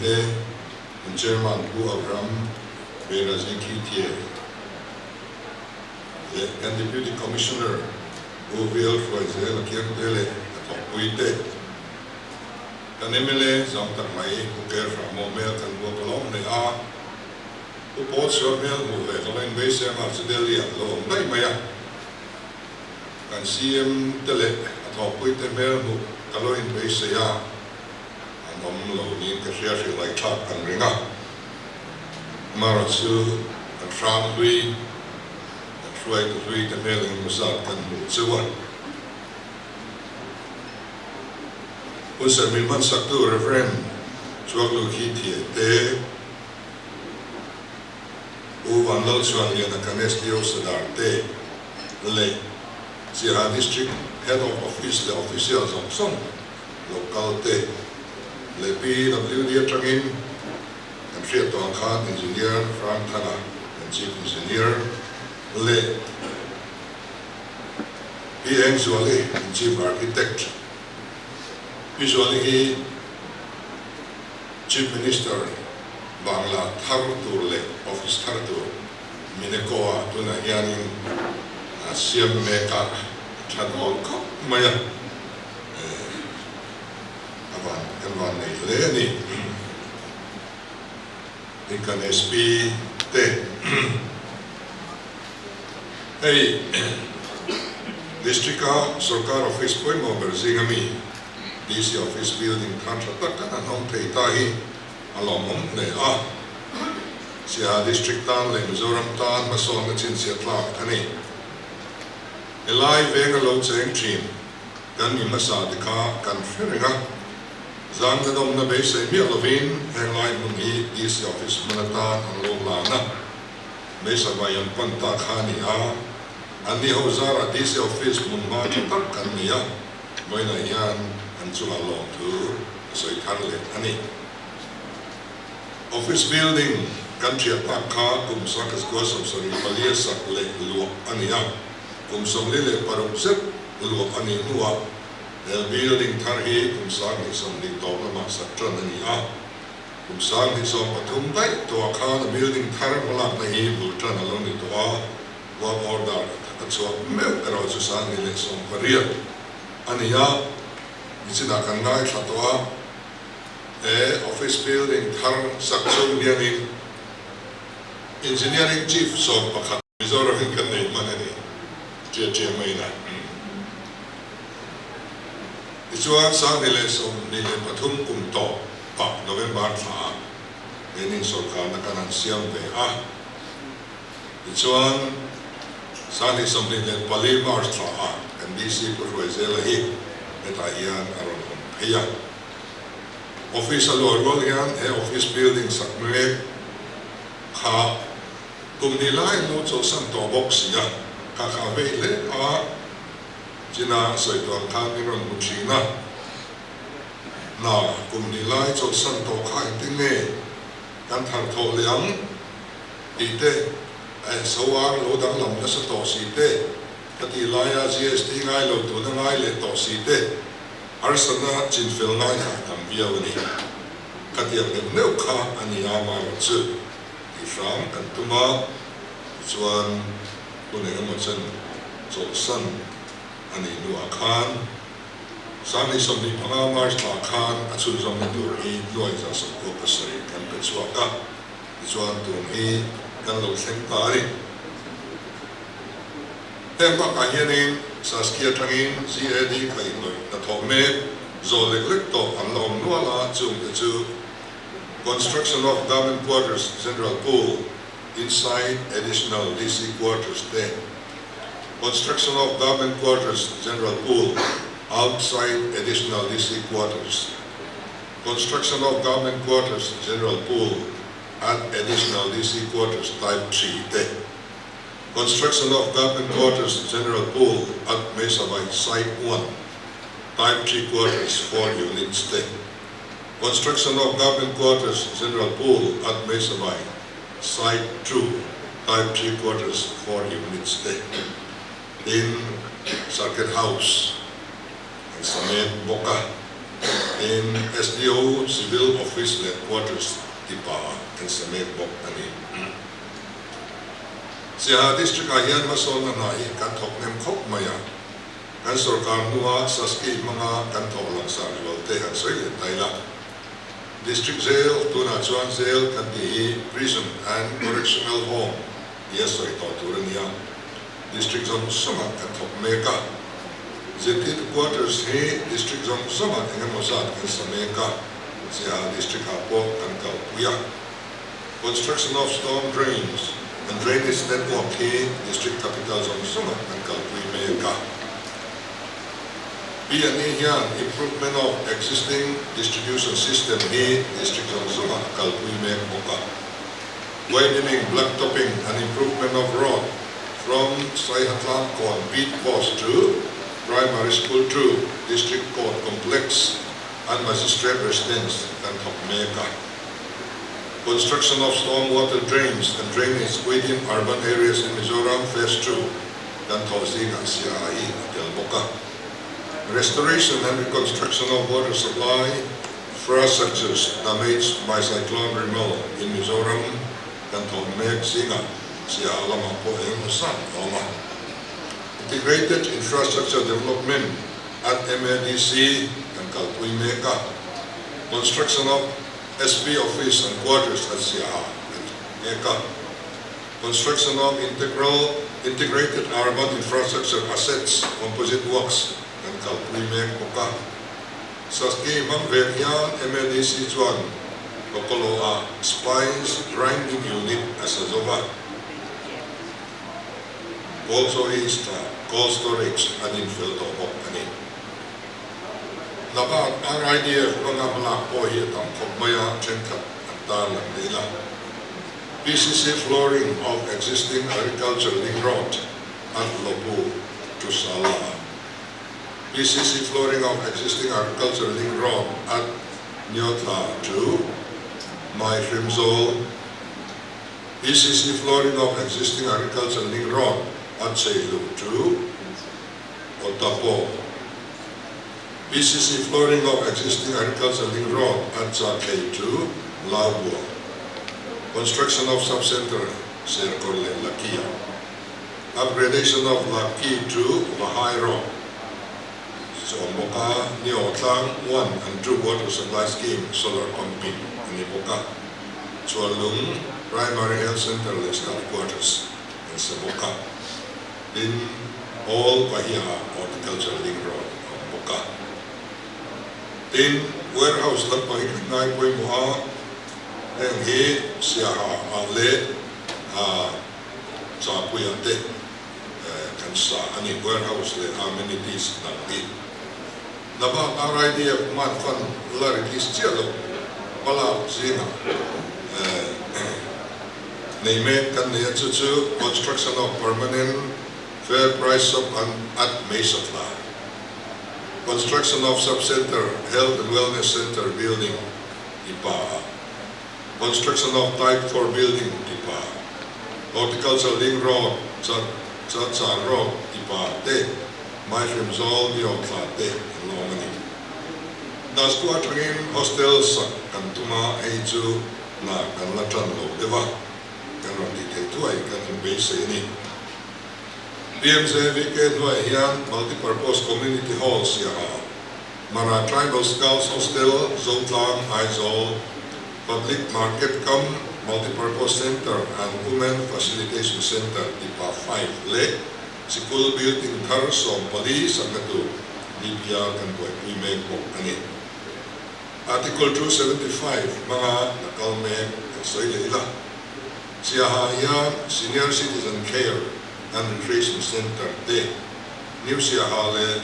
te, kan Chairman Pu Abraham Beirazi Khithie leh kan Deputy Commissioner Pu VL Hruaizela Kiangte leh a thawkpui te, kan mla zam tak mai Pu Ker Hrahmawh hmel kan buak alawm hle a, Pu Paul Suar hmel hmuh ve ka lo inbeisei ang a, chu Delhi ah lo awm daih mai a. Kan CM te leh a thawkpui te hmel hmuh ka lo inbeisei a, an awm lo niin ka hria hrilh ngaihthlak kan ring a. Amaherawh chu kan hrang hlui, kan hruaitu hlui te hmel engemaw zat kan hmuh cheu a. Hun Sermin hmansaktu Rev. Chuaklu khi thiah te, Pu Vanlalchhuanliana kan SDO Sadar te leh Siaha District Head of Office leh Official zawng zawng lo kal te leh PWD atangin kan hriat tawh ang khan Engineer Frank Thana kan Chief Engineer leh Pi Engzuali kan Chief Architect Pi Zuali hi Chief Minister Bangla thar tur leh office thar tur Mineko-a tunah hianin a siam mek a, a tha dawn khawp mai a, a van kan van nei hle a ni. Hei kan SP te hei District-a sorkar office pawimawh ber zinga mi DC Office building thar tha tak kan han awm thei ta hi a lawmawm hle a. Siaha District tan leh Mizoram tan hmasawnna chhinchhiah tlak a ni. Helai venga lo cheng thin kan mi hmasa te kha kan hre reng a. Zan ka dawmna beisei miah lovin henglai hmun hi DC Office hmun atan an lo hlan a. Meisavai an pan ta kha a ni a. Anni ho zarah DC Office hmun hma tha tak kan nei a. Vawiinah hian an chungah lawmthu a sawi thar leh a ni. Office building kan thiah tak kha kum 1974 a sak leh luah a ni a, kum 46 zet luah a nih hnuah he building thar hi kum 2020 tawp lamah sak tan a ni a. Kum 2013 daih tawhah khan a building thar hmalakna hi bul tan a lo ni tawh a. Work order a chhuak meuh erawh chu 2018 a ni a, nichinah kan ngaithla tawh a, he office building thar sak chung hianin Engineering Chief 11 Mizoram in kan nei hman a ni tia tia mai na. Tichuan 2023 kum tawp pah November thla ah keini sorkarna kan han siam ve a. Tichuan, 2024 March thla ah kan DC Pu Hruaizela hi hetah hian a rawn awm phei a. Office a luah rual hian he office building sak mek kha kum hnih lai an lo chawlhsan tawh bawk si a, kha kha vei hle a, China sawi tuah ang khan min rawn hmu thin a. Na, kum hnih lai chawlhsan tawh kha engtin nge kan thar thawh leh ang? Tih te, SOR lo danglam nasa tawh si te, ka tih laia GST ngai lo tuna ngai leh tawh si te, harsatna chinfel ngai kha a tam viau a ni. Ka tiang neuh neuh kha a ni a amaherawh chu tih hram kan tum a, tichuan hun engemaw chen chawlhsan a nih hnuah khan 2025 March thla khan a chhunzawmna tur hi nuai 97 kan pe chhuak a. Tichuan tun hi kan lo thleng ta a ni. Heng bakah hianin Saskia atangin GAD kaihhnawih hnathawh mek zawl lek lek tawh an la awm nual a, chungte chu Construction of Government Quarters General Pool Inside Additional DC Quarters te, Construction of Government Quarters General Pool Outside Additional DC Quarters, Construction of Government Quarters General Pool at Additional DC Quarters Type 3 te, Construction of Government Quarters General Pool at Mesavai Site 1 Type 3 Quarters 4 Units te, Construction of Government Quarters General Pool at Mesavai Site 2 Type 3 Quarters 4 Units te, tin Circuit House an sa mek bawk a. Tin, SDO Civil Office leh Quarters tipa ah kan sa mek bawk a ni. Siaha District ah hian hmasawnna hna hi kan thawk hnem khawp mai a, kan sorkar hnua Saski hmanga kan thawh langsar zual te han sawi leh ta ila. District Jail, tunah chuan Jail kan tih hi Prison and Correctional Home tia sawi tawh tur a ni a, District zawng zawngah kan thawk mek a. Zirtirtu Quarters hi District zawng zawngah eng emaw zat kan sa mek a, Siaha District ah pawh kan kalpui a. Construction of storm drains and drainage network hi District Capital zawng zawngah kan kalpui mek a. P&E hian improvement of existing distribution system hi District zawng zawngah a kalpui mek bawk a. Widening, blacktopping and improvement of road from Saihatlang Kawn Beat Post to Primary School to District Court Complex and Magistrate Residence kan thawk mek a. Construction of storm water drains and drainage within urban areas in Mizoram Phase 2 kan thawh zingah Siaha hi a tel bawk a. Restoration and reconstruction of water supply infrastructures damaged by Cyclone Remal in Mizoram kan thawh mek zingah Siaha lamah pawh eng emaw zat a awm a. Integrated Infrastructure Development at MADC kan kalpui mek a. Construction of SP Office and Quarters at Siaha kan thawk mek a. Construction of Integral Integrated Urban Infrastructure Assets Composite Works kan kalpui mek bawk a. Saski hmang vek hian MADC chuan Lokolo-ah Spice Grinding Unit a sa zo va. Kawlchaw East-ah Cold Storage an infel tawh bawk a ni. Hnabak RIDF hmanga hmalak pawh hi a tam khawp mai a, thenkhat an tarlang leh ila. PCC flooring of existing agriculture link road at Lopu to Sala. PCC flooring of existing agriculture link road at Nyotla to Maihrimzawl. PCC flooring of existing agriculture link road at Cheilu to Otapo. PCC flooring of existing agriculture link road at Chakhei to Laubua. Construction of sub-centre Serkawr leh Lakia. Upgradation of Laki to Vahai road chu awm bawk a, Niawhtlang 1 and 2 water supply scheme solar pumping a ni bawk a, Chuanlung Primary Health Centre leh staff quarters an sa bawk a. Tin, All Pahiaha Horticulture Link Road a awm bawk a. Tin, warehouse lampang hi kan ngai pawimawh a, heng hi Siaha ah leh Chahpuiah te kan sa a ni, warehouse leh amenities dang hi. Nabak RIDF man fund la release chiah lo hmalak zingah nei mek kan nei a, chu chu construction of permanent fair price shop an at Meisatla, construction of sub centre health and wellness centre building tipa a, construction of type 4 building tipa, horticulture link road cha cha char road tipa te, Maihrimzawl Niawthla te an la awm a ni. Dasku atangin hostel sak kan tum a, hei chu hna kan la tan lo deuh a, kan rawn tih theih thuai kan inbeisei a ni. PMJVK hnuaiah hian Multipurpose Community Hall Siaha, Mara Tribal Scouts Hostel, Zotlang, Aizawl, Public Market cum Multipurpose Centre and Women Facilitation Centre tipa 5 leh Sikul building thar 14 sakna tur DPR kan buaipui mek bawk a ni. Article 275 hmanga la kal mek kan sawi leh ila. Siaha hian Senior Citizen Care and Recreation Centre te, New Siaha leh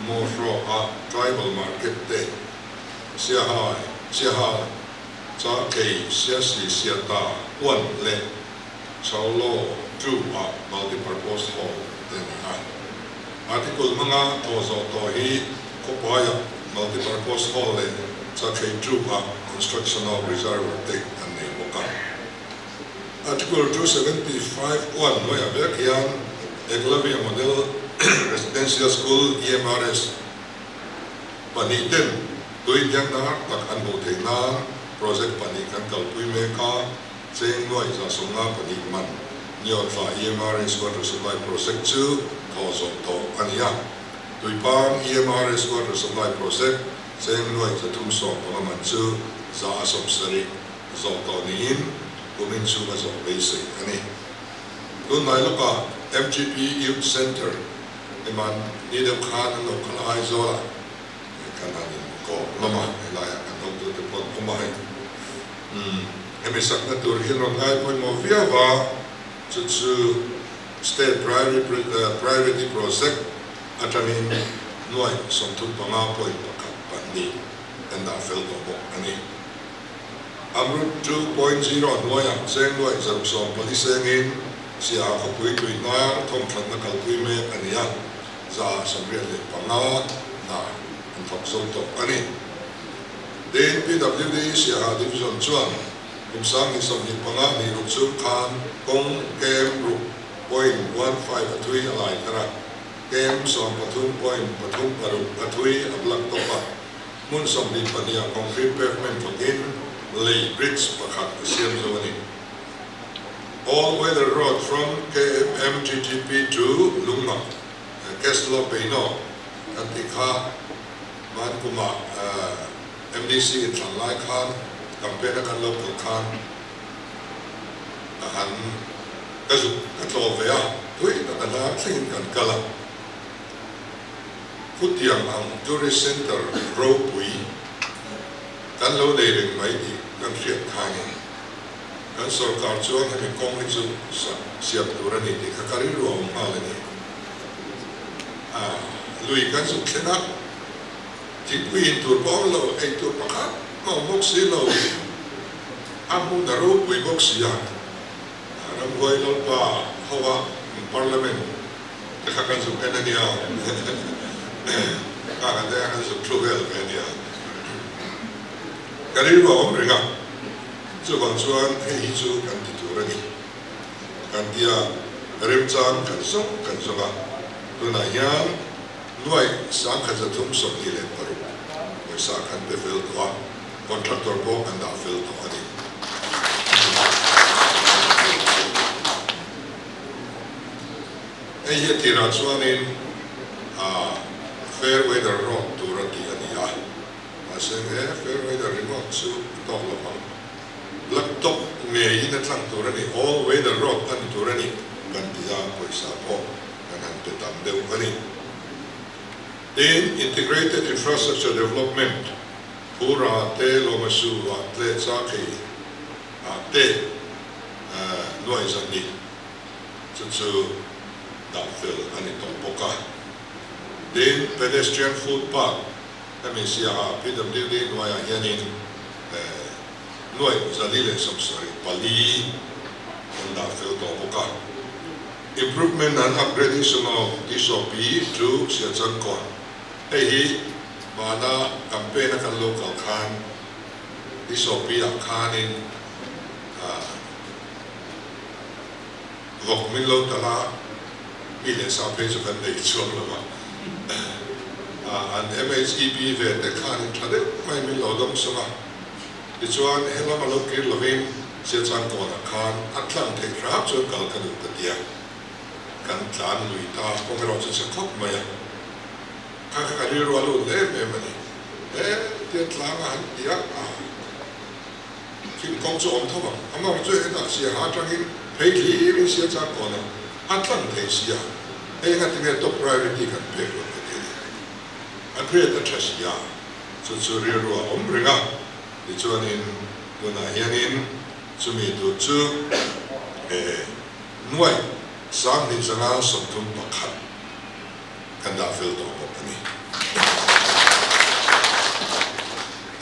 Mawhrawha Tribal Market te, Siaha, Siaha, Chakei, Siasi, Siata, Uan leh Chaulo 2 ah Multipurpose Hall te a ni a. Article hmanga thaw zawh tawh hi khawpuaia Multipurpose Hall leh Chakhei 2 ah Construction of Reservoir te an nei bawk a. Article 275 1 hnuaiah vek hian Eklavya Model Residential School, EMRS, pahnih ten. Tui hnianghnar tak an hmuh theih nan project pahnih kan kalpui mek a, cheng nuaih 152 man Niawtla EMRS Water Supply Project chu thawh zawh tawh a ni a. Tuipang EMRS Water Supply Project cheng nuaih 315 man chu 70% zawh tawh niin kumin chhunga zawh beisei a ni. Tunhnai lawkah MGP Youth Centre eman ni deuh khan an lo kal a Aizawlah kan han inkawm hlawm a, helaiah kan hotute pawh an awm a hei. Umm, hemi sakna tur hi an rawn ngai pawimawh viau a, chu chu State Priority Project atangin nuaih 35.1 kan dah fel tawh bawk a ni. Amrut 2.0 hnuaiah cheng nuaih 614 sengin Siaha khawpui tui hnar thawmthatna kalpui mek a ni a, 85% hna an thawk zo tawh a ni. Tin, PWD Siaha Division chuan kum 2025 hnih ruk chhung khan kawng kem ruk point one five a thui a lai thar a, kem 13.36 a thui a black top a, hmun 22 ah concrete pavement thawkin lei bridge pakhat a siam zo a ni. All weather road from KMMGTP to Lungmak, Keslo Peino kan tih kha hman kumah MDC inthlan lai khan campaign a kan lo kal khan ka han ka zuk ka tlawh ve a, tui tak a hnar thlengin kan kal a. Khutiang ang tourist center ropui kan lo nei reng mai tih kan hriat khanin kan sorkar chuan hemi kawng hi chu sak siam tur a ni tih kha ka rilru a awm nghal a ni. A lui kan zuk thlen a, thingpui in tur pawh a awm lo, ei tur pakhat a awm bawk si lo, a hmun a ropui bawk si a, Ramhuai Lalpa hova Parliament te kha kan zuk en a nia, kha kan te kha kan zuk thu vel ve a nia. Ka rilru a awm reng a, chuvang chuan hei hi chu kan ti tur a ni. Kan tia remchang kan zawng kan zawng a, tunah hian nuaih 1326 pawisa kan pe fel tawh a, contractor pawh kan dah fel tawh a ni. Hei hi a tirah chuanin fair weather road tur a tih a ni a, mahse he fair weather ringawt chu a tawk lo vang. Laptop ngeiin a tlang tur a ni, all weather road a ni tur a ni kan ti a, pawisa pawh kan han pe tam deuh a ni. Tin, Integrated Infrastructure Development, Phura te, Lawmasu ah tle Chakhei ah te nuai zan ni, chu chu dah fel a ni tawh bawk a. Tin, Pedestrian Footpath, Hemi Siaha PWD hnuaiah hianin nuaih 474 an dah fel tawh bawk a. Improvement and Upgradation of DSOP to Siachangkawn. Hei hi hmana campaign a kan lo kal khan DSOP ah khanin vawk min lo talh a, mi leh sa phei chu kan nei chhuak lo va. An MHEP ve te khanin tha deuh mai min lo dawng sawng a, tichuan helam a lo kir lovin Siachang kawnah khan a tlang theih hram chuan kal ka duh ka ti a, kan tlan lui ta kawng erawh chu chhe khawp mai a, kha kha ka rilru a lut em em a ni. He tia tlang a han ti a, Thil kawng chu awm tho ang. A mawng chu hetah Siaha atangin phei thlirin Siachang kawnah a tlang thei sia. Hei enga tinge top priority kan pek loh ka ti a ni. A grade a tha sia, chu chu rilru a awm reng a. Tichuanin tunah hianin chumi tur chu he nuaih 2531 kan dah fel tawh bawk a ni.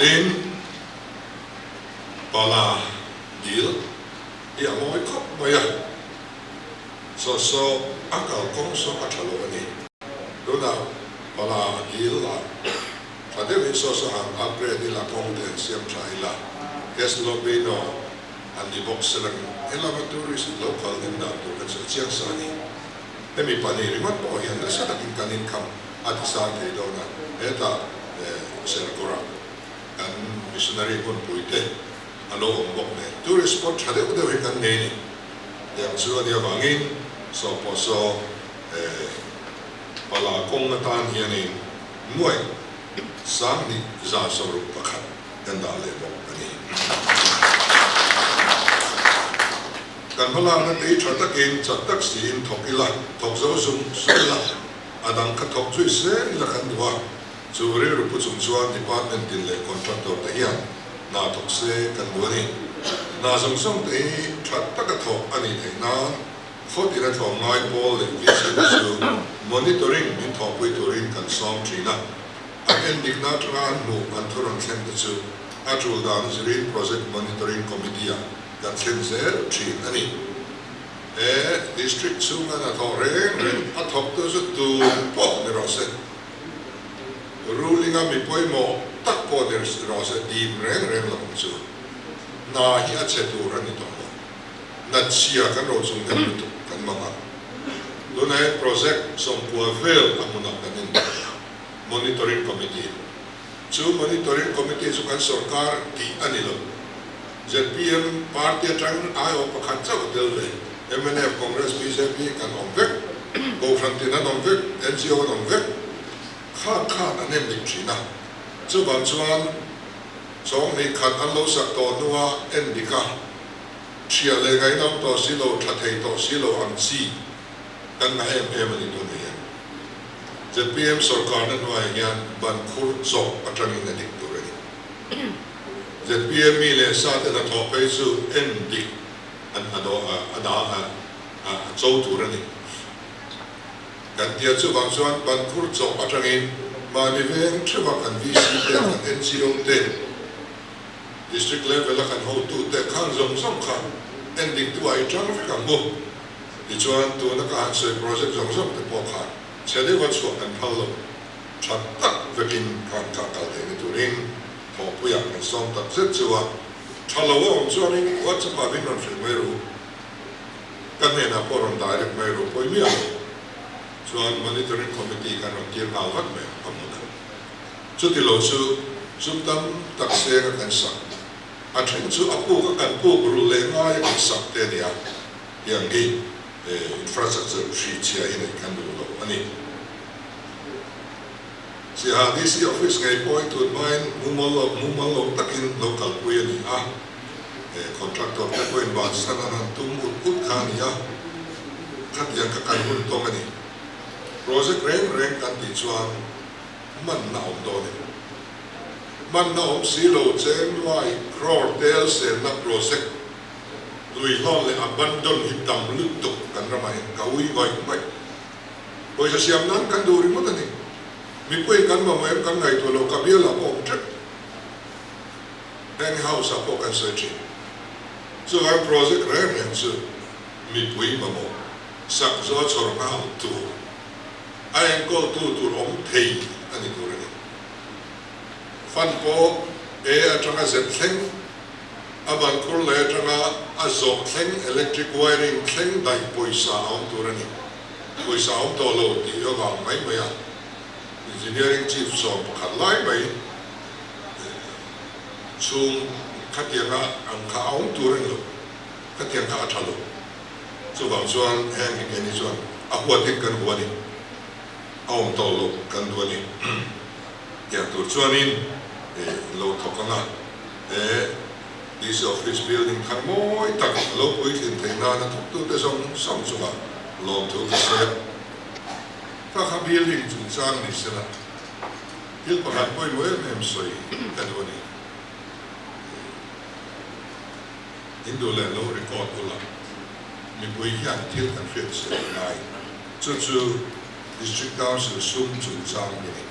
Tin. Pala dil hi a mawi khawp mai a, saw saw a kalkawng saw a tha lo a ni. Tunah Pala dil ah tha deuhin saw saw han upgrade ila, kawng te han siam tha ila, guest lobby no han ni bawk se lang helama tourist lo kal hnem dan tur kha chu a chiang sa a ni. Hemi pahnih ringawt pawh hian nasa takin kan income a ti sang thei dawn a, hetah Serkawrah. Missionary hmunpui te a lo awm bawk nen tourist spot tha deuh deuh hi kan nei a ni. Tiang chu a nih avangin saw pawh saw pala kawng atan hianin nuaih 2161 kan dah leh bawk a ni. Kan hmalakna te hi tha takin chak tak siin thawk ila, thawk zo zung zung ila, a dang kha thawk zui zel ila kan duh a. Chu rilru pu chung chuan department tin leh contractor te hian hna thawk se kan duh a ni. Hna zawng zawng te hi tha taka thawk a nih theih nan khawtin a tlawm ngai pawl leh VC te chu monitoring min thawhpui turin kan sawm thin a. An endikna atanga an hmuh an thu rawn thlen te chu a tul dan zirin project monitoring committee ah kan thlen zel thin a ni. He district chhunga hna thawh reng reng a thawktu chu tu pawh ni rawh se. Ruling a mi pawimawh tak pawh ni rawh se dim reng reng lo ang chu. Hna hi a chhe tur a ni tawh lo. Hna chhia kan ro chung hnem lutuk kan mang a. Tunah hian project sawmpua vel a hmunah kan en tawh. Monitoring Committee. Chu Monitoring Committee chu kan sorkar tih a ni lo. Zpm party atangin aiawh pakhat chauh a tel ve. Mnf, Congress, bjp kan awm vek, Kohhran tin an awm vek, NGO an awm vek, khan khan an en dik thin a. Chuvang chuan chawnghnih khat an lo sak tawh hnua en dik a, thiah leh ngaihnawm tawh si lo, tha thei tawh si lo ang chi kan ngah em em a ni tunah hian. Zpm sorkarna hnuaiah hian ban khur chawp atangin a dik tur a ni. Zpm mi leh sa te hnathawh phei chu en dik an a do a a da a a a cho tur a ni. Kan tia chuvang chuan bankhur chawp atangin mahni veng theuha kan VC te, kan NGO te, District level a kan hotu te khan zawng zawng kha endiktu ah i tang vek ang u. Tichuan tuna ka han sawi project zawng zawng te pawh kha chhe deuha chhuah kan phal lo. Tha tak vekin khan kha kal theihna turin thawhpuiah kan sawm tak zet chu a. Tha lo a awm chuanin WhatsApp ah min rawn hrilh mai ru, ka hnenah pawh rawn direct mai ru pawi miah lo. Chuan Monitoring Committee kan rawn tir nghal vat mai ang ka hmu ta. Chuti lo chu zum tam tak senga kan sak, a then chu a puk a kan puk rulh leh ngai a kan sak te a nia, tiang hi infrastructure hri chhia hi neih kan duh lo a ni. Siaha DC Office ngei pawh hi tun hmain mumal lo mumal lo takin lo kalpui a ni a, he contractor te pawhin bansan an han tum ut ut kha a ni a, khatiang kha kan hun tawng a ni. Project reng reng kan tih chuan manna awm dawn em? Manna awm si lo chengnuai crore tel senna project lui hlawn leh abandon hi tam lutuk kan ramah hian ka ui ngawih ngawih. Pawisa siam nan kan duh ringawt a ni. Mipui kan mamawh em kan ngaihtuah lo, ka bialah pawh awm tep. Heng house ah pawh kan sawi thin. Chuvang project reng reng chu mipui mamawh sak zaw chhawr nghal tur, a enkawltu tur awm thei a ni tur a ni. Fund pawh A atanga Z thleng, a bankhur lei atanga a zawh thleng electric wiring thleng daih pawisa a awm tur a ni. Pawisa awm tawh lo tih avang mai mai a Engineering Chief 11 lai mai chhung khatianga ang kha a awm tur a ni lo, khatiang kha a tha lo. Chuvang chuan heng hi keini chuan a huatin kan hu a ni, a awm tawh lo kan duh a ni. Tiang tur chuanin lo thawk ang a, he DC Office building thar mawi tak a lo puitlin theih nana thawktute zawng zawng chungah lawmthu ka sawi a. Ka kha building chungchang ni sela thil pakhat pawimawh em em sawi ka duh a ni. In duh leh lo record ula, mipui hian thil kan hriat chhiat a ngai. Chu chu District Council sum chungchang hi a ni.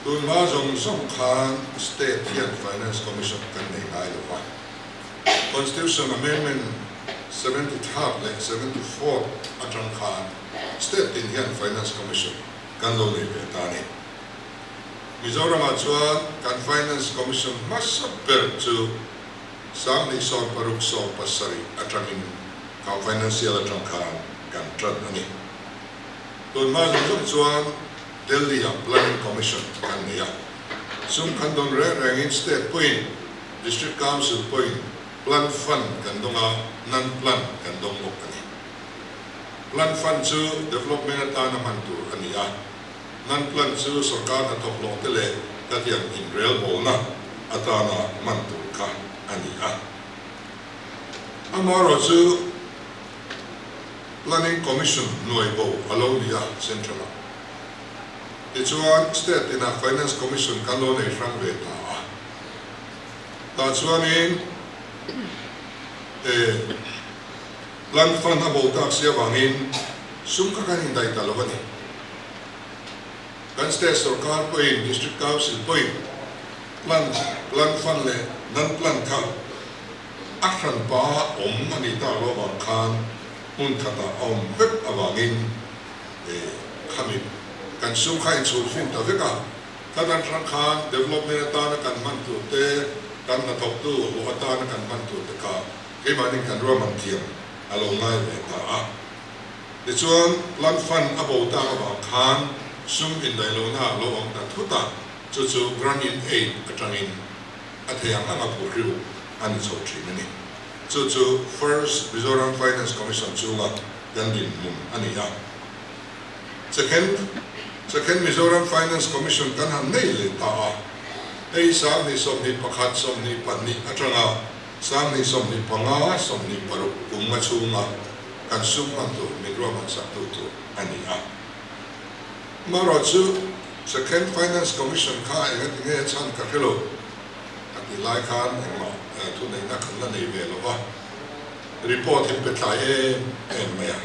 Tunhma zawng zawng khan State hian Finance Commission kan nei ngai lo va. Constitution Amendment 73 leh 74 atang khan State tin hian Finance Commission kan lo nei ve ta a ni. Mizoramah chuan kan Finance Commission hmasa ber chu 2067 atangin kha financial atang khan kan tan a ni. Tunhma zawng zawng chuan Delhi-ah Planning Commission kan nei a. Sum kan dawn reng rengin State pawhin, District Council pawhin Plan Fund kan dawng a, Non-Plan kan dawng bawk a ni. Plan Fund chu development atana hman tur a ni a, Non-Plan chu sorkar hnathawk hlawh te leh khatiang inrelbawlna atana hman tur kha a ni a. Amaherawhchu Planning Commission hnuai bo a lo ni a Central-ah. Tichuan State tinah Finance Commission kan lo nei hrang ve ta a. Tah chuanin eh Plan Fund a bo tak si avangin sum kha kan indaih ta lo a ni. Kan State sorkar pawhin District Council pawhin Plan Plan Fund leh Non-Plan kha A hranpa awm a nih tak lo avang khan hmun khatah a awm vek avangin khami kan sum kha inchhun fin ta vek a. Ka dan hrang khan development atana kan hman tur te, kan hnathawktu hlawh atana kan hman tur te kha keimahnin kan ruahman thiam a lo ngai ve ta a. Tichuan plan fund a bo tak avang khan sum indaihlohna a lo awm ta thut a, chu chu grant in aid atangin a thei ang anga phuhriu a ni chho thin a ni. Chu chu First Mizoram Finance Commission chunga kan dinhmun a ni a. Second Second Mizoram Finance Commission kan han nei leh ta a, hei 2021 22 atanga 2025 26 kum nga chhunga kan sum hman tur min ruahman sak tu tur a ni a. Amaherawhchu Second Finance Commission kha engati nge a chhan ka hre lo a tih lai khan engmah thuneihna kan la nei ve lo va, report hi pe tlai em em mai a.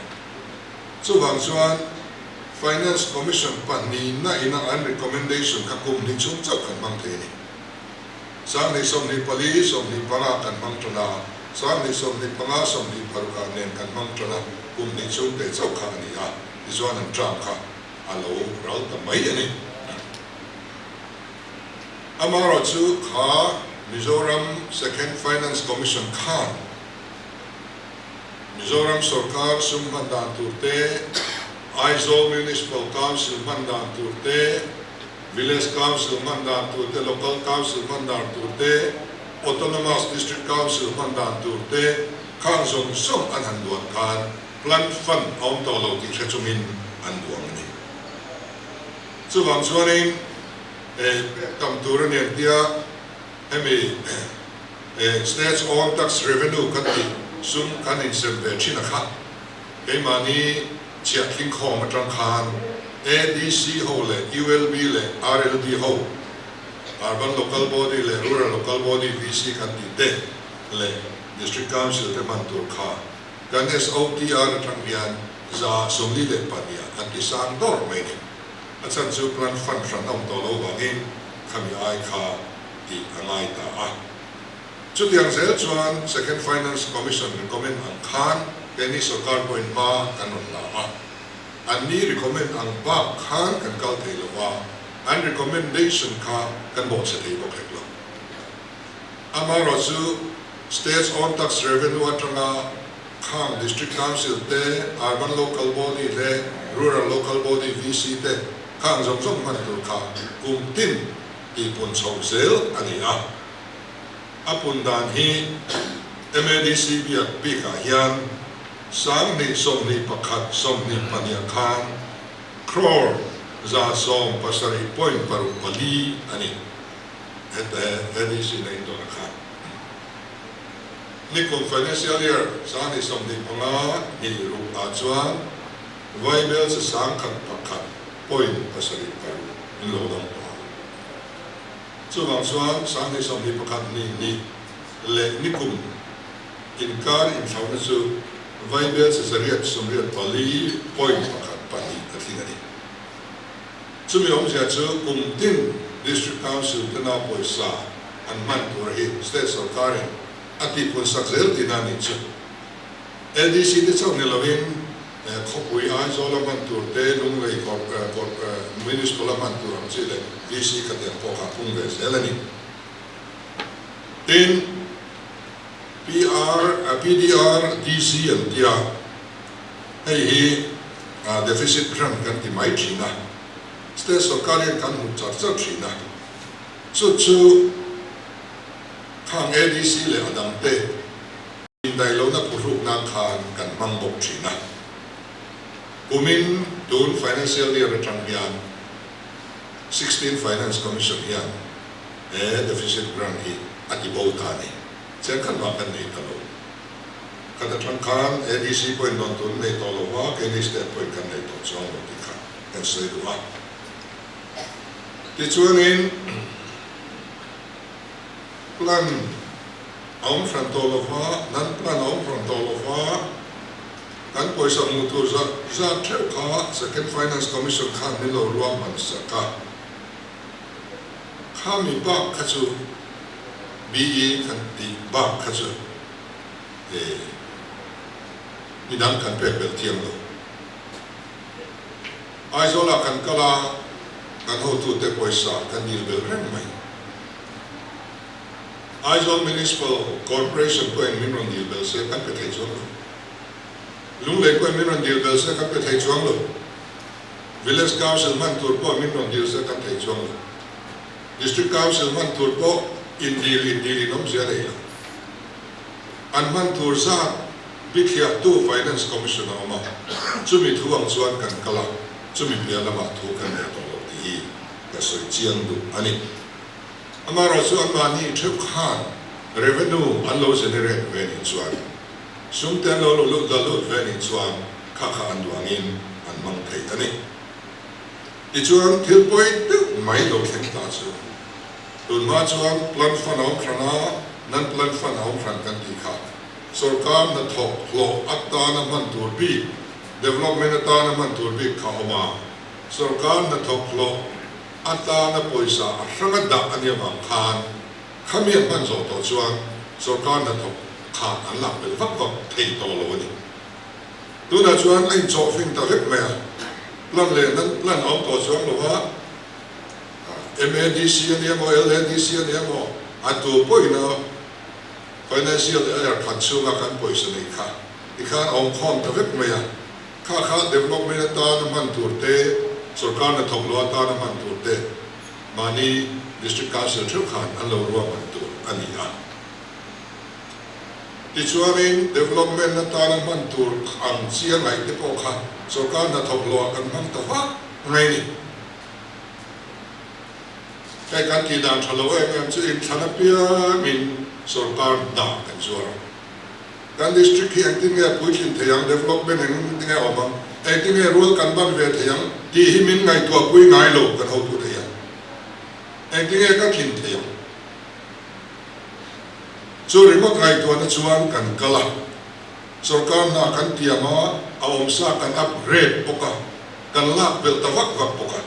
Chuvang chuan Finance Commission pahnihna ina an recommendation kha kum hnih chhung chauh kan hmang thei a ni. 2024 25 kan hmang tan a, 2025 26 ah nen kan hmang tan a, kum hnih chhung teh chauh kha a ni a, tichuan an term kha a lo ral ta mai a ni. Amaherawhchu kha Mizoram Second Finance Commission khan Mizoram sorkar sum hman dan tur te, Aizawl Municipal Council hman dan tur te, Village Council hman dan tur te, Local Council hman dan tur te, Autonomous District Council hman dan tur te khang zawng zawng an han duan khan Plan fund a awm tawh lo tih hre chungin an duang a ni. Chuvang chuanin eh pek tam tur a ni ang tia hemi eh State's own tax revenue kan tih sum kan insem ve thin a kha. Keimahni chhiah thlingkhawm atang khan ADC ho leh ULB leh RLB ho, Urban Local Body leh Rural Local Body VC kan tih te leh District Council te hman tur kha Kan SOTR atang hian 42 ah an ti sang dawr mai ni. A chhan chu plan fund hran a awm tawh lo vangin khami ai kha tih a ngai ta a. Chutiang zel chuan Second Finance Commission recommend ang khan keini sorkar pawhin hma kan rawn la a. Anni recommend ang bak khan kan kal thei lo va, an recommendation kha kan bawhchhe thei bawk hek lo. Amaherawhchu State's own tax revenue atanga khang District Council te, Urban Local Body leh Rural Local Body VC te khang zawng zawng hman tur kha kum tin tihpun chhoh zel a ni a. A pun dan hi MADC biak bikah hian 2021 22 ah khan crore 170.64 a ni. Heta he ADC na indawn a khan nikum financial year 2025 2 ah chuan Vaibel chi 101.76 in lo dang tawh a. Chuvang chuan 2021 2 leh nikum inkar inthlauhna chu Vaibel chi 884.12 a tling a ni. Chumi awmzia chu kum tin District Council tena pawisa an hman tur hi State sorkarin a tihpun sak zel tihna a nih chu. ADC te chauh ni lovin khawpui Aizawl a hman tur te, Lunglei Municipal a hman tur ang chi leh VC khatiang pawh kha a phung ve zel a ni. Tin, PR, PDRDC an tia hei hi deficit grant kan ti mai thin a, state sorkar hian kan hmu char char thin a. Chu chu khang ADC leh a dangte indaihlohna phuhruk nan khan kan hmang bawk thin a. Kumin tun financial year atang hian 16 Finance Commission hian he deficit grant hi a ti bo ta a ni. Chiang khat mah kan nei ta lo. Khat atang khan ADC pawhin dawn tun nei tawh lo va, keini state pawhin kan nei tawh chuang lo tih kha kan sawi duh a. Tichuanin plan a awm hran tawh lo va, nan plan a awm hran tawh lo va, kan pawisa hmuh tur zat zat theuh kha Second Finance Commission khan min lo ruahman sak a. Khami bak kha chu BE kan tih bak kha chu midang kan pek belh thiang lo. Aizawlah kan kal a, kan hotute pawisa kan dil belh reng mai. Aizawl Municipal Corporation pawhin min rawn dil belh se kan pe thei chuang lo. Lunglei pawhin min rawn dil belh se kan pe thei chuang lo. Village Council hman tur pawh min rawn dil se kan thei chuang lo. District Council hman tur pawh indil indil in awmzia nei lo. An hman tur zat bithliahtu Finance Commission a awm a, chumi thu ang chuan kan kal a, chumi piah lamah thu kan nei tawh lo tih hi ka sawi chiang duh a ni. Amaherawh chu anmahni theuh khan revenue an lo generate ve nih chuan, sum te an lo lo la lut ve nih chuan kha kha an duh angin an hmang thei a ni. Tichuan thil pawi deuh mai lo thleng ta chu tunhma chuan plan fund a awm hran a, non plan fund a awm hran kan tih kha Sorkar hnathawk hlawh atana hman tur bik, development atana hman tur bik kha a awm a, sorkar hnathawk hlawh atana pawisa a hranga dah a nih avang khan khami an hman zawh tawh chuan sorkar hnathawk kha an lak belh vak vak thei tawh lo a ni. Tunah chuan a inchawhfing ta vek mai a, plan leh nan plan a awm tawh chuang lo va, MADC a ni emaw, LADC a ni emaw, a tu pawhin a Financial year khat chhunga kan pawisa neih kha tikhan a awm khawm ta vek mai a, kha kha development atana hman tur te, sorkar hnathawk lo atana hman tur te mahni District Council theuh khan an lo ruahman tur a ni a. Tichuanin development atana hman tur ang chi a ngaih te pawh kha sorkar hnathawk lo ah kan hmang ta vak mai a ni. Hei kan tih dan tha lo em em chu inthlan apiangin sorkar hna kan zuar a. Kan district hi engtin nge puitlin thei ang, development engtin nge awm ang, engtin nge rual kan ban ve thei ang tih hi min ngaihtuahpui ngai lo kan hotu thei ang. Engtin nge ka tlin thei ang? Chu ringawt ngaihtuahna chuan kan kal a, sorkar hna kan tiam a, a awmsa kan upgrade bawk a, kan lak belh ta vak vak bawk a.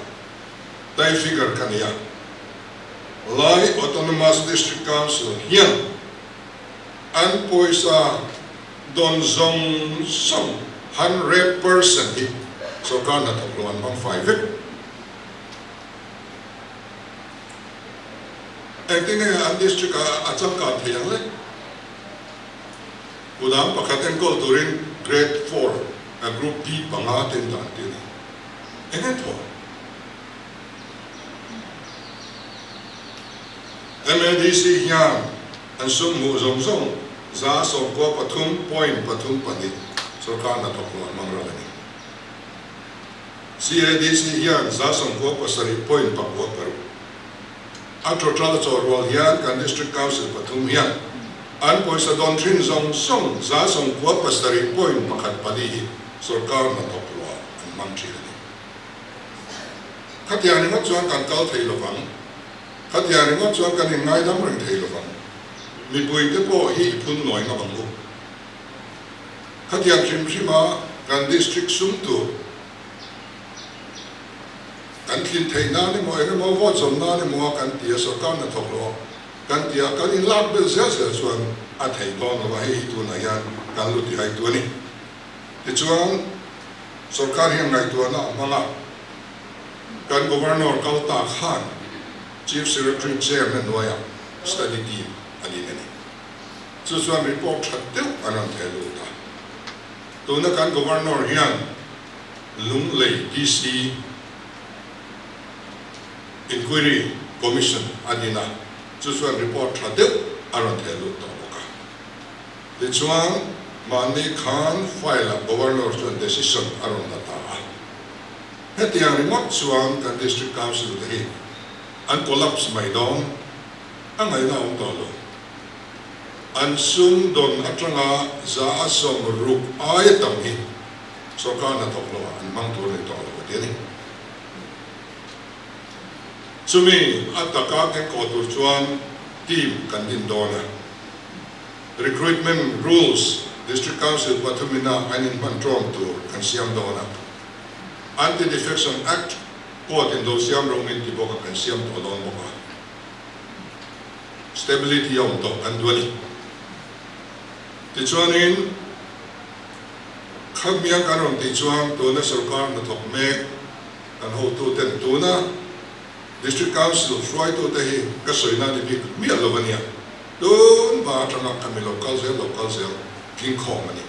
Tai figure ka nei a, Lai Autonomous District Council hian an pawisa dawn zawng zawng 100% hi sorkar hnathawk lo an hmang fai vek. Engtin nge an district ah a changkan thei ang le? Kudam pakhat enkawl turin Grade 4 a Group D panga ten dan ti a ni. Eng nge thaw? MADC hian an sum hmuh zawng zawng 93.32 sorkar hnathawk lo an hmang ral a ni. CADC hian 97.46. A total a chaw rual hian kan District Council pathum hian an pawisa dawn thin zawng zawng 97.14 hi sorkar hnathawk lo an hmang thin a ni. Khatiang ringawt chuan kan kal thei lovang. Khatiang ringawt chuan kan inngaidam reng thei lovang. Mipuite pawh hi i phun nawi ngam ang u. Khatiang hrim hrima kan district sum tur kan thlin theih nan emaw eng emaw vote zawm nan emaw a kan ti a, sorkar hnathawk lo kan ti a, kan inlak belh zel zel chuan a theih dawn lo a, hei hi tunah hian kan lu tihaitu a ni. Tichuan, sorkar hian ngaihtuahna a hmang a, kan Governor kal ta khan Chief Secretary chair-na hnuaiah study team a din a ni. Chu chuan report that deuh an rawn theh lut a. Tuna kan Governor hian Lunglei DC inquiry. Commission a din a, chu chuan report tha deuh a rawn theh lut tawh bawk a. Tichuan, mahni khan file-ah Governor chuan decision a rawn la ta a. Hetiang ringawt chuan kan District Council te hi an collapse mai dawn a ngaihna a awm tawh lo. An sum dawn atanga 60% aia tam hi sorkar hnathawk loah an hmang tur a ni tawh lo a ti a ni. Chumi a taka kenkawh tur chuan team kan din dawn a. Recruitment Rules District Council pathumina an inhman ṭawm tur kan siam dawn a. Anti-Defection Act court in lo siam rawh min ti bawk a, kan siam tawh dawn bawk a. Stability a awm tawh kan duh a ni. Tichuanin khamiang kan rawn tih chuan tuna sorkar hnathawk mek kan hotuten tuna District Council hruaitute hi ka sawina ni bik miah lo a nia. Tun hma atanga khami lo kal zel lo kal zel tlingkhawm a ni.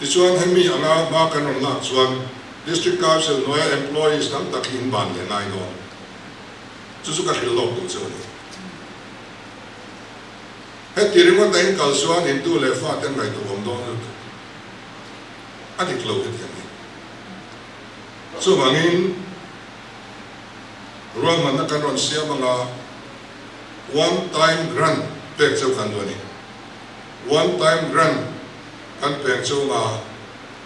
Tichuan hemi anga hma kan rawn lak chuan District Council hnuaia employees tam tak hi in ban leh ngai dawn. Chu chu ka hrilh lawk duh chu a ni. Heti ringawt a in kal chuan in tu leh fa ten ngaihtuah awm dawn lutuk. A dik lo hetiang hi. Chuvangin ruahmanna kan rawn siam anga one time grant pek cheu kan duh a ni. One time grant kan pek chunga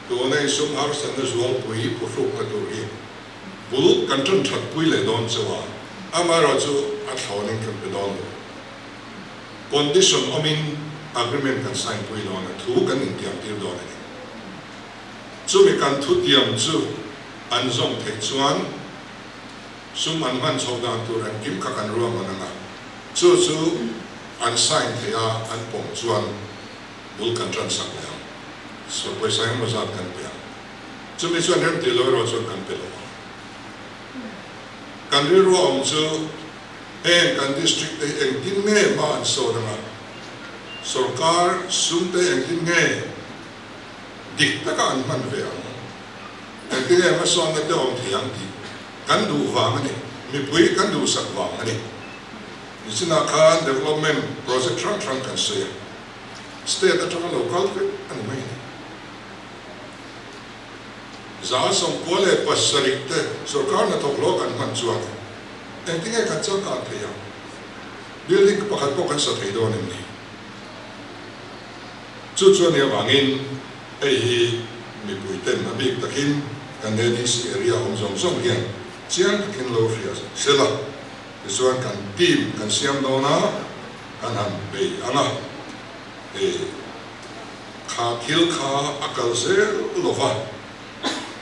tuna insum harsatna zualpui phuhrukna tur hi bul kan tan that pui leh dawn cheu a, amaherawhchu a thlawnin kan pe dawn lo. Condition awmin agreement kan sign pui dawn a, thu kan intiam tir dawn a ni. Chumi kan thutiam chu an zawm theih chuan sum an hman chhoh dan tur engkim kha kan ruahman ang a, chu chu an sign theih a, an pawm chuan bul kan tan sak leh ang. So pawisa engemaw zat kan pe ang. Chumi chuan rem tih lo erawh chuan kan pe lo ang. Kan rilru a awm chu heng kan district te hi engtin nge hma an sawn ang a, sorkar sum te engtin nge dik taka an hman ve ang, engtin nge hmasawnna te awm thei ang tih kan duh vang a ni, mipui kan duhsak vang a ni. Nichinah khan development project hrang hrang kan sawi a, state atanga lo kal vek a ni mai a ni. 97 te sorkar hnathawk hlawh kan hman chuan engtinge kan changkan thei ang? Building pakhat pawh kan sa thei dawn em ni? Chu chu a nih avangin hei hi mipui ten a bik takin kan ADC area awm zawng zawng hian chiang takin lo hria sela tichuan kan team kan siam dawn a, kan han bei ang a, hei kha thil kha a kal zel lova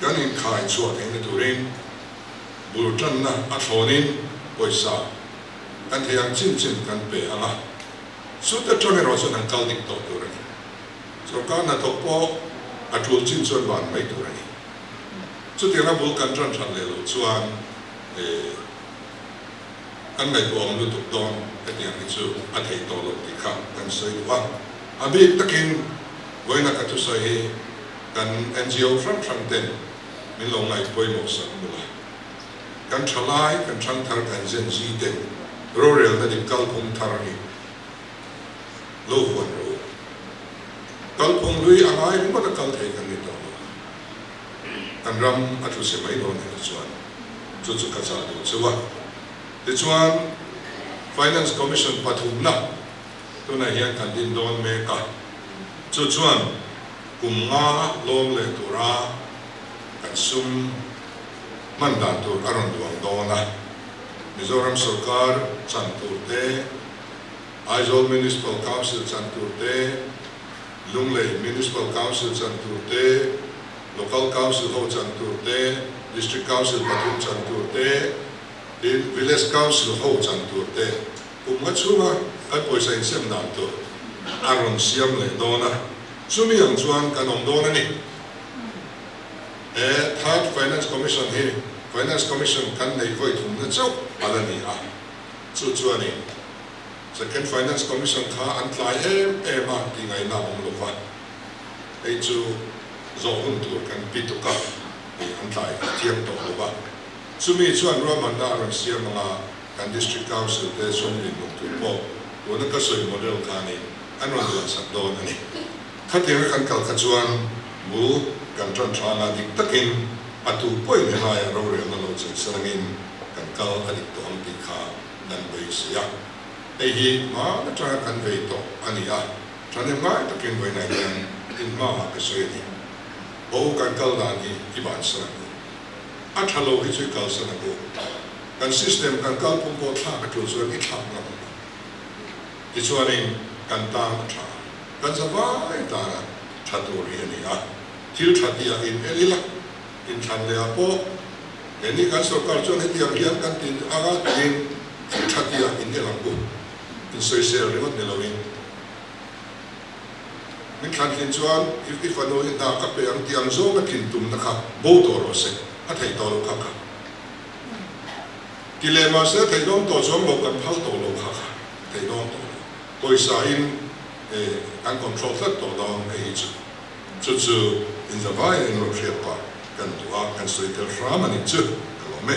kan inkhai chhuah theihna turin bul tanna a thlawnin pawisa kan thei ang chin chin kan pe ang a. Chuta tang erawh chuan an kal dik tawh tur a ni. Sorkar hnathawk pawh a tul chin chuan van mai tur a ni. Chutianga bul kan tan that leh loh chuan kan ngaihtuah awm lutuk dawn hetiang hi chu a theih tawh loh tih kha kan sawi duh a. A bik takin vawiina ka thusawi hi kan NGO hrang hrang ten min lo ngaih pawimawh sak bawk a. Kan thalai, kan thangthar, kan Gen Z ten rorelna dik kalphung thar hi lo huan rawh u. Kalphung hlui a ngai ringawt a kal thei kan ni tawh lo. Kan ram a tlu se mai dawn heti chuan chu chu ka chah duh cheu a. Tichuan Finance Commission pathumna tunah hian kan din dawn mek a, chu chuan kum nga lawm leh tura kan sum hman dan tur a rawn duang dawn a, Mizoram sorkar chan tur te, Aizawl Municipal Council chan tur te, Lunglei Municipal Council chan tur te, Local Council ho chan tur te, District Council pathum chan tur te, tin Village Council ho chan tur te kum nga chhunga kan pawisa insem dan tur a rawn siam leh dawn a, chumi ang chuan kan awm dawn a ni. He Third Finance Commission hi Finance Commission kan neih vawi thumna chauh a la ni a, chu chuanin Second Finance Commission kha an tlai em em a tih ngaihna a awm lo va, hei chu zawh hun tur kan pi tuk a, hei an tlai thiam tawh lo va, chumi chuan ruahmanna a rawn siam ang a. Kan District Council te sum dinhmun tur pawh tuna ka sawi model khanin an rawn duansak dawn a ni. Khatianga kan kal kha chuan bul kan tan thlanga dik takin a tu pawhin helaia rorelna lo chensan angin kan kal a dik tawh ang tih kha kan beisei a. Hei hi hmaan atanga kan vei tawh a ni a, thahnem ngai takin vawiinah hian inhmaah ka sawi a ni. Bo kan kal dan hi i bansan ang u. A tha lo hi chu i kalsan ang u. Kan system kan kalphung pawh thlak a tul chuan i thlak ngam ang u. Tichuanin kan tan a tha a, kan zavai tana tha tur hi a ni a. Thil tha tih ah in en ila, inthlan leh ah pawh keini kan sorkar chuan hetiang hian kan ti anga tiin thil tha tih ah in el ang u. Insawisel ringawt ni loin. Min thlan thin chuan i fanu hi hna ka pe ang tih ang zawnga thin tumna kha bo tawh rawh se, a theih tawh loh kha kha. Ti leh mahse a theih dawn tawh chuang lo kan phal tawh lo kha kha, a theih dawn tawh lo. Pawisa in kan control tlat tawh dawn hei hi chu. Chu chu inzavai a inrawn hriat pah kan duh a, kan sawi tel hram a nih chu ka lawm e.